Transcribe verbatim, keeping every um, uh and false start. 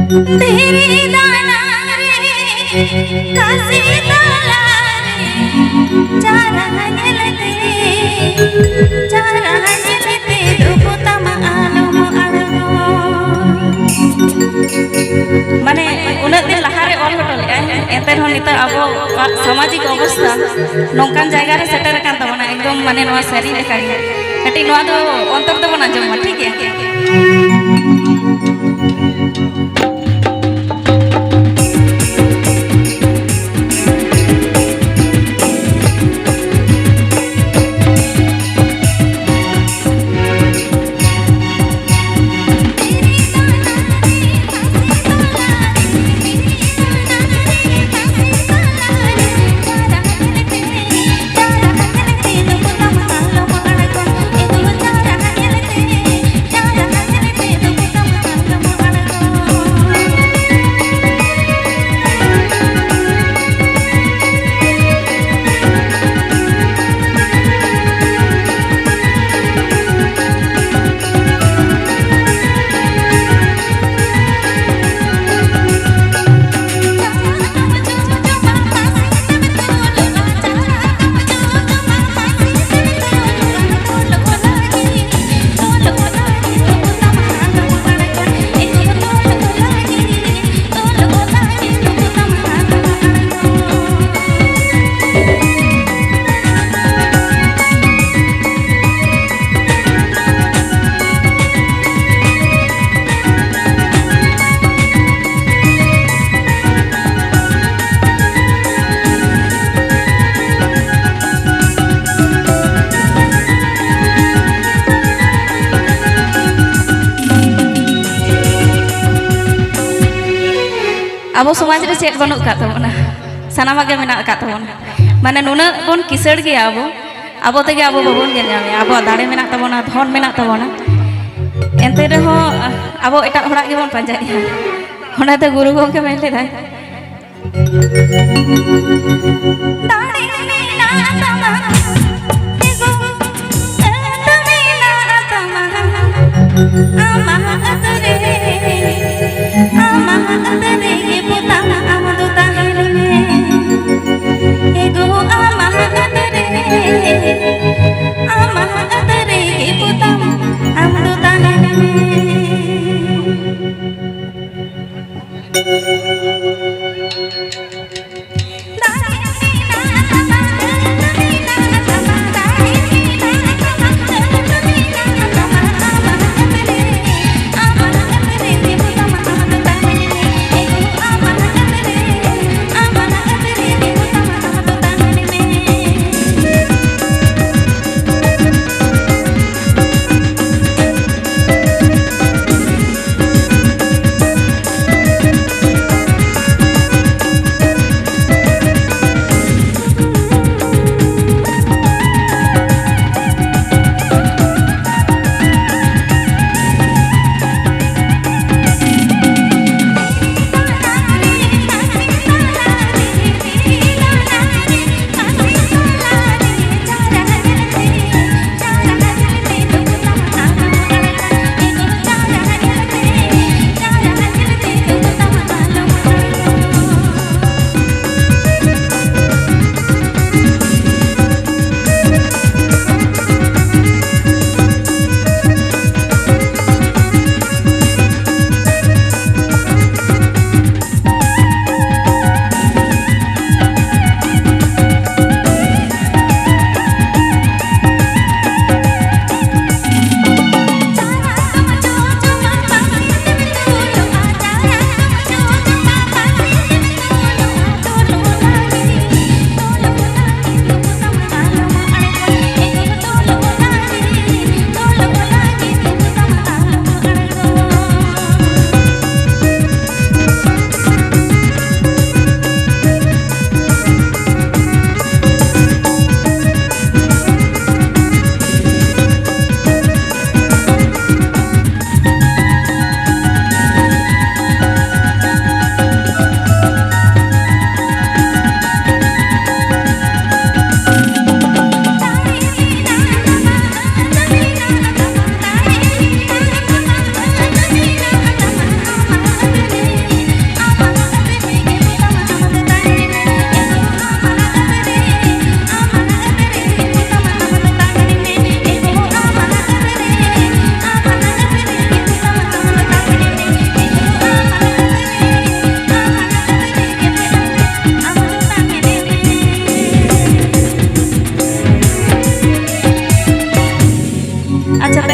ᱫᱷᱤᱨᱤ ᱫᱟᱱᱟ ᱨᱮ, ᱠᱟᱥᱤ ᱛᱟᱞᱟ ᱨᱮ, ᱪᱟᱨᱟ ᱧᱮᱞ ᱛᱮ, ᱪᱟᱨᱟ ᱧᱮᱞ ᱛᱮ ᱰᱩᱵᱩ ᱛᱟᱢᱟ ᱟᱞᱚᱢ ᱟᱬᱜᱚ᱾ ᱢᱟᱱᱮ, ᱩᱱᱟᱹᱜ ᱫᱤᱱ ᱞᱟᱦᱟᱨᱮ ᱚᱞ ᱦᱚᱴᱚ ᱞᱮᱫᱼᱟᱭ, ᱮᱱᱛᱮ ᱨᱮᱦᱚᱸ ᱱᱤᱛᱚᱜ ᱟᱵᱚᱣᱟᱜ ᱥᱟᱢᱟᱡᱤᱠ ᱚᱵᱚᱥᱛᱷᱟ ᱱᱚᱝᱠᱟᱱ ᱡᱟᱭᱜᱟ ᱨᱮ ᱥᱮᱴᱮᱨ ᱟᱠᱟᱱ ᱛᱟᱵᱚᱱᱟ, ᱮᱠᱫᱚᱢ, ᱢᱟᱱᱮ, ᱱᱚᱣᱟ ᱥᱮᱨᱮᱧ ᱞᱮᱠᱟᱜᱮ᱾ ᱠᱟᱹᱴᱤᱡ ᱱᱚᱣᱟ ᱫᱚ ᱚᱱᱛᱚᱨ ᱛᱮᱵᱚᱱ ᱟᱸᱡᱚᱢ ᱢᱟ, ᱴᱷᱤᱠ ᱜᱮᱭᱟ? ᱟᱵᱚ ᱥᱚᱢᱟᱡᱽ ᱨᱮ ᱪᱮᱫ ᱵᱟᱹᱱᱩᱜ ᱟᱠᱟᱫ ᱛᱟᱵᱚᱱᱟ? ᱥᱟᱱᱟᱢᱟᱜ ᱜᱮ ᱢᱮᱱᱟᱜ ᱟᱠᱟᱫ ᱛᱟᱵᱚᱱᱟ᱾ ᱢᱟᱱᱮ, ᱱᱩᱱᱟᱹᱜ ᱵᱚᱱ ᱠᱤᱥᱟᱹᱲ ᱜᱮᱭᱟ ᱟᱵᱚ, ᱟᱵᱚ ᱛᱮᱜᱮ ᱟᱵᱚ ᱵᱟᱵᱚᱱ ᱧᱮᱞ ᱧᱟᱢᱮᱜᱼᱟ᱾ ᱟᱵᱚᱣᱟᱜ ᱫᱟᱲᱮ ᱢᱮᱱᱟᱜ ᱛᱟᱵᱚᱱᱟ, ᱫᱷᱚᱱ ᱢᱮᱱᱟᱜ ᱛᱟᱵᱚᱱᱟ, ᱮᱱᱛᱮ ᱨᱮᱦᱚᱸ ᱟᱵᱚ ᱮᱴᱟᱜ ᱦᱚᱲᱟᱜ ᱜᱮᱵᱚᱱ ᱯᱟᱸᱡᱟᱭᱮᱫᱼᱟ᱾ ᱚᱱᱟᱛᱮ ᱜᱩᱨᱩ ᱜᱚᱢᱠᱮ ᱢᱮᱱ ᱞᱮᱫᱟᱭ, ᱫᱟᱲᱮ ᱢᱮᱱᱟᱜ ᱛᱟᱢᱟ, ᱛᱤᱸᱜᱩ ᱠᱟᱛᱮ ᱢᱮᱱᱟᱜ ᱛᱟᱢᱟ, ᱟᱢᱟᱜ ᱟᱹᱛᱩ ᱨᱮ, ᱟᱢ